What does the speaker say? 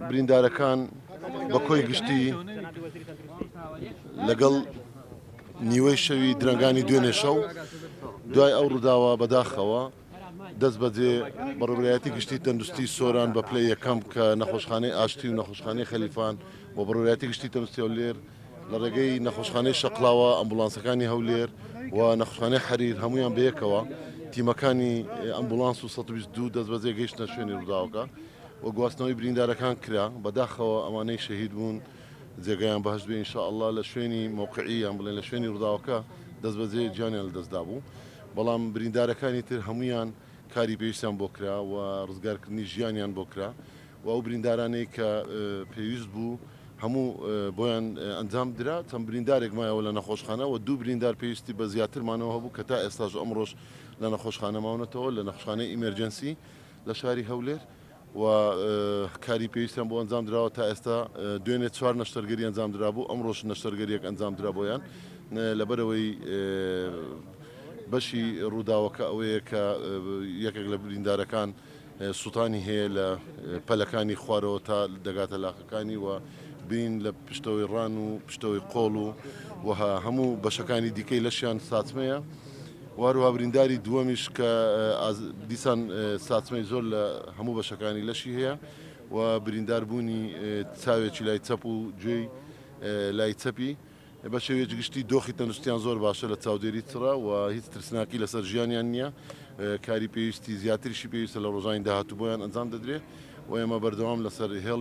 بریندارەکان بە کۆی گشتی لەگەڵ نیوەی شەوی درەنگانی دوێنێ شەو دوای ئەو ڕووداوە بەداخەوە دەست بەجێ بەڕێوەبەرایەتی گشتی تەندروستی سۆران بە پلەی یەکەم کە نەخۆشخانەی ئاشتی و نەخۆشخانەی خەلیفان و بەڕێوەبەرایەتی گشتی تەندروستی هەولێر لە ڕێگەی نەخۆشخانەی شەقڵاوە، ئەمبوڵانسەکانی هەولێر و نەخۆشخانەی حەریر هەموویان بەیەکەوە تیمەکانی ئەمبوڵانس و 122 دەستبەجێ گەیشتنە شوێنی ڕووداوەکە و گواستنەوەی بریندارەکان کرا. بەداخەوە ئەوانەی شەهید بوون جێگایان بەهەشت بێ ان شاء اللە لە شوێنی مەوقعی یان بڵێن لە شوێنی ڕووداوەکە دەستبەجێ گیانیان لەدەستدابوو، بەڵام بریندارەکانی تر هەموویان کاری پێویستیان بۆ کرا و ڕزگارکردنی ژیانیان بۆ کرا و ئەو بریندارانەی کە پێویست بوو هەموو بۆیان ئەنجام درا، چەند بریندارێک مایەوە لە نەخۆشخانە و دوو بریندار پێویستی بە زیاتر مانەوە هەبوو کە تا ئێستاش ئەمڕۆش لە نەخۆشخانە ماونەتەوە لە نەخۆشخانەی ئیمێرجێنسی لە شاری هەولێر و کاری پێویستیان بۆ ئەنجام دراوە تا ئێستا دوێنێ چوار نەشتەرگەری ئەنجام درابوو ئەمڕۆش نەشتەرگەریەک ئەنجام درا بۆیان لەبەرەوەی بەشی ڕووداوەکە ئەوەیە کە یەکێک لە بریندارەکان سوتانی هەیە لە پەلەکانی خوارەوە تا دەگاتە لاقەکانی و برین لە پشتەوەی ڕان و پشتەوەی قۆڵ و وەها هەموو بەشەکانی دیکەی لەشیان ساتمەیە و هەروەها برینداری دووەمیش کە دیسان ساتمەی زۆر لە هەموو بەشەکانی لەشی هەیە و بریندار بوونی چاوێکی لای چەپ و گوێی لای چەپی بە شێوەیەکی گشتی دۆخی تەندروستیان زۆر باشە لە چاودێری چڕە و هیچ ترسناکی لەسەر ژیانیان نییە کاری پێویستی زیاتریشی پێویستە لە ڕۆژانی داهاتوو بۆیان ئەنجام دەدرێت و ئێمە بەردەوام لەسەر هێڵی.